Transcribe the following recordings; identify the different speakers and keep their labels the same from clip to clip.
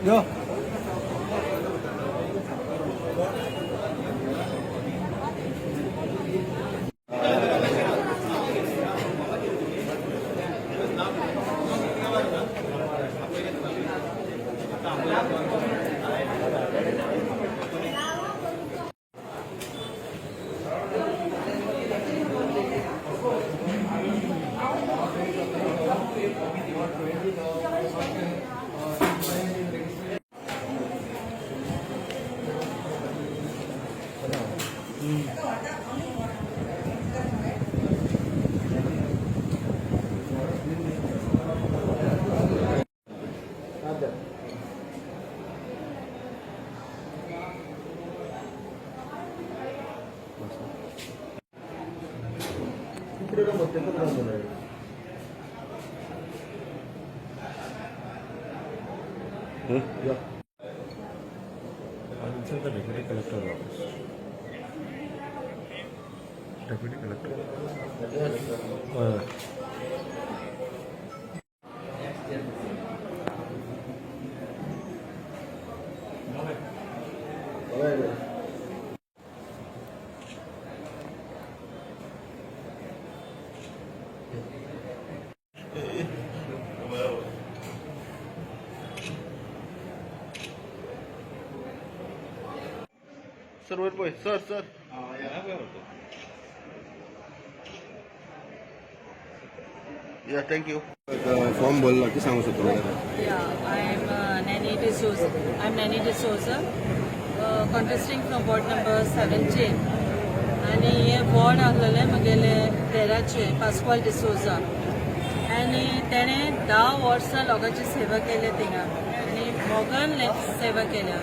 Speaker 1: यो.
Speaker 2: Inside the deputy collector office. Deputy collector.
Speaker 1: Sir, वर पळय. Sir, sir. या, thank you.
Speaker 3: Form भरला की सांगू शकतो मला?
Speaker 4: Yeah, I am Nani D'Souza. I'm Nani D'Souza, contesting from ward number 17. आनी हे वॉर्ड आहलेलें म्हगेले देराचे पास्क्वाल डिसोजा आनी तेणें 10 वर्सां लोकांची सेवा केल्या थिंगा आनी मोगान सेवा केल्या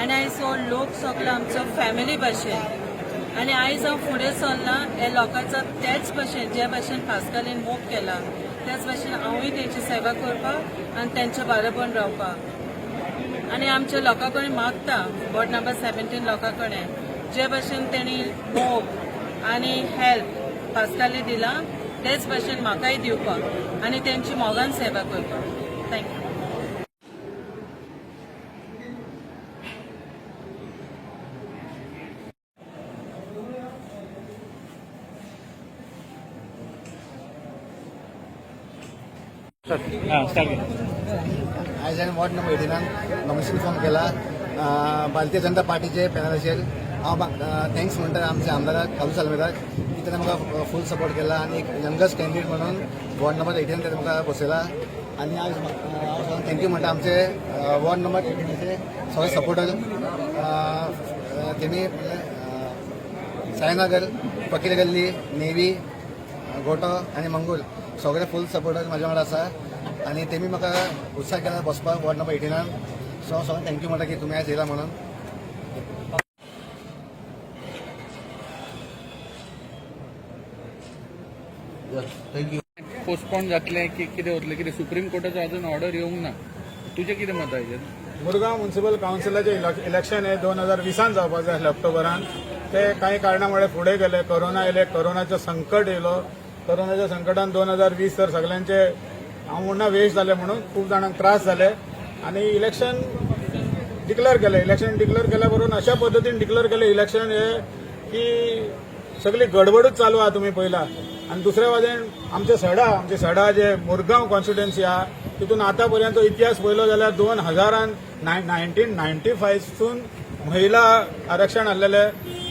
Speaker 4: आनी आयज हो लोक सगलो आमचो फॅमिली भाशेन. आनी आयज हांव फुडें सरलां हे लोकांचो तेच भशेन, जे भशेन पास्कालीन मोग केला त्याच भशेन हांवूय तेंची सेवा करपाक आनी तेंच्या बाराबोन रावपाक. आनी आमच्या लोकां कडेन मागता, वॉर्ड नंबर 17 लोकां कडेन, जे भशेन तेणी मोग आनी हेल्प पास्काली दिला तेच भशेन म्हाकाय दिवपाक आनी तेंची मोगान सेवा करपाक. Thank you.
Speaker 5: आयज हांवें वॉर्ड नंबर 18 नॉमिनेशन फॉर्म केला भारतीय जनता पार्टीचे पॅनलाचेर. हांव thanks म्हणटा आमच्या आमदाराक कालूस आल्मेदाक की ताणें म्हाका फूल सपोर्ट केला आनी एक यंगस्ट कॅन्डिडेट म्हणून वॉर्ड नंबर 18 ताणें म्हाका बसयला. आनी आज हांव thank you म्हणटा आमचे वॉर्ड नंबर 18चे सगळे सपोर्टर. तेमी साईनगर, फकीर गल्ली, नेवी, गोटो आनी मंगूल सगळे फूल सपोर्टर म्हाज्या वांगडा आसा आनी तेमी म्हाका उत्साह केला बसपाक वॉर्ड नंबर 18. सो सगळ्यांक thank you म्हणटा की तुमी आयज येयला म्हणून.
Speaker 1: Thank you.
Speaker 6: Postpone जातलें की कितें जातलें? कितें सुप्रीम कोर्टाचो अजून ऑर्डर येवंक ना. तुजें कितें मत हाजेर?
Speaker 7: मुरगांव म्युन्सिपल कावन्सिलाचें इलेक्शन हे 2020 जावपाक जाय आसलें ऑक्टोबरान. ते कांय कारणां मुळे फुडें गेले. कोरोना येयले, कोरोनाचें संकट येयलो. कोरोनाच्या संकटान 2020 तर सगळ्यांचे, हांव म्हणना वेस्ट जाले म्हणून, खूब जाणांक त्रास जाले आनी इलेक्शन डिक्लेअर केलें. इलेक्शन डिक्लेअर केल्या बरोबर अशा पद्दतीन डिक्लेअर केलें इलेक्शन हे की सगळी गडबडूच चालू आहा, तुमी पळयला. आनी दुसऱ्या वाटेन आमचे सडा जे मुरगांव कॉन्स्टिट्युएन्सी आहा, तितून आतां पर्यंत इतिहास पळयलो जाल्यार 2000 1995सून महिला आरक्षण आसलेले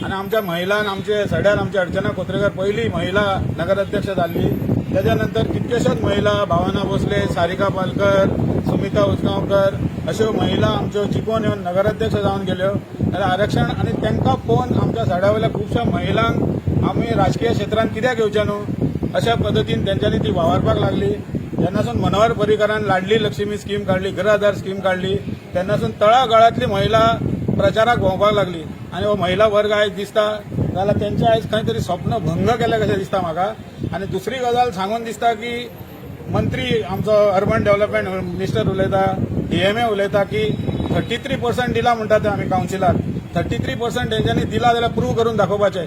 Speaker 7: आनी आमच्या महिलान आमचे सड्यार आमची अर्चना कोत्रेकर पहिली महिला नगराध्यक्ष जाल्ली. त्याच्या नंतर कितक्योश्योच महिला, भावना भोसले, सारिका पालकर, सुमिता उसगांवकर अश्यो महिला आमच्यो जिखून येवन नगराध्यक्ष जावन गेल्यो. जाल्यार आरक्षण आनी तांकां पळोवन आमच्या सड्या वयल्या खुबश्या महिलांक आमी राजकीय क्षेत्रांत कित्याक येवचें न्हू अशा पद्दतीन तेंच्यांनी ती वावरपाक लागली. जेन्नासून मनोहर पर्रीकारान लाडली लक्ष्मी स्कीम काडली, गृह आधार स्कीम काडली, तेन्नासून तळागाळांतली महिला प्रचाराक भोंवपाक लागली आनी हो महिला वर्ग आयज दिसता जाल्यार तेंचे आयज खंय तरी स्वप्न भंग केले कशें दिसता म्हाका. आनी दुसरी गजाल सांगून दिसता की मंत्री आमचो अर्बन डेव्हलपमेंट मिनिस्टर उलयता, डीएमए उलयता की 33% दिला म्हणटा ते आमी कावन्सिलाक. 33% तेंच्यांनी दिला जाल्यार प्रूव करून दाखोवपाचें.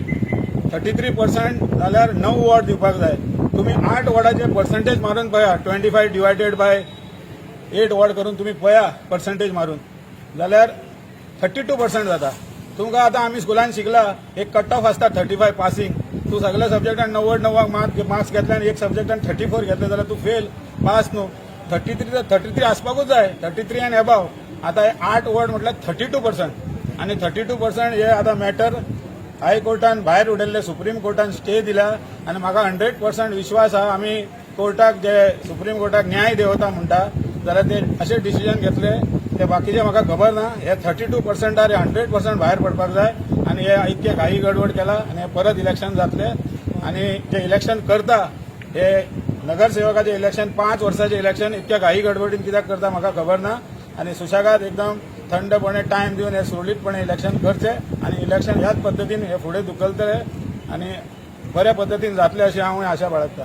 Speaker 7: 33% जाल्यार णव वॉर्ड दिवपाक जाय. तुमी आठ वॉर्डाचे पर्संटेज मारून पळया, 25 डिवायडेड बाय एट वॉर्ड करून तुमी पळया पर्संटेज मारून जाल्यार 32% जाता तुमकां. आतां आमी स्कुलान शिकला, एक कट ऑफ आसता 35 पासिंग. तूं सगळ्या सब्जेक्टान 99 मार्क्स घेतले आनी एक सब्जेक्टान 34 घेतले जाल्यार तूं फेल, पास न्हू. 33 तर 33 आसपाकूच जाय, 33 आनी एबाव. आतां हे आठ वॉर्ड म्हटल्यार 32% आनी 32% हे आतां मॅटर हायकोर्टान भायर उडयल्ले, सुप्रीम कोर्टान स्टे दिला आनी म्हाका 100% विश्वास आहा, आमी कोर्टाक जे सुप्रीम कोर्टाक न्याय देवता म्हणटा जाल्यार ते अशे डिसिजन घेतले ते बाकीचे म्हाका खबर ना. हे 32 पर्संटार 100% भायर पडपाक जाय आनी हे इतके घाई गडबड केला आनी हे परत इलेक्शन जातले. आनी जे इलेक्शन करता, हे नगरसेवकाचे इलेक्शन, 5 वर्साचे इलेक्शन इतक्या घाई गडबडीन कित्याक करता म्हाका खबर ना. आनी सुशेगाद एकदम थंडपणे टायम दिवन हे सुरळीतपणे इलेक्शन करचे आनी इलेक्शन ह्याच पद्दतीन हे फुडें धुकलतले आनी बऱ्या पद्दतीन जातले अशी हांव आशा बाळगता.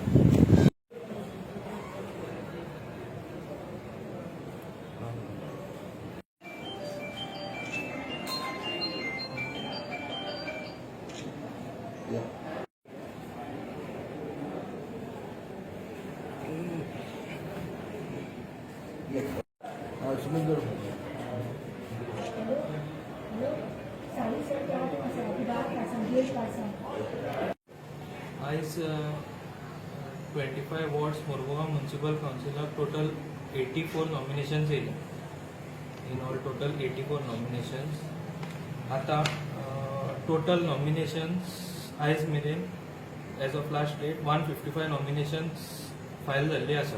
Speaker 1: सुमित.
Speaker 8: साडे सात आठ आसा, 10 आसा, देड आसा.
Speaker 9: आयज 25 वॉर्ड्स मोरमुगांव म्युनिसिपल कावन्सिलाक टोटल 84 नॉमिनेशन्स येयले. In all total 84 nominations. आतां टोटल नॉमिनेशन्स आयज मेरेन, as of last date, 155 nominations file जाल्ली आसा.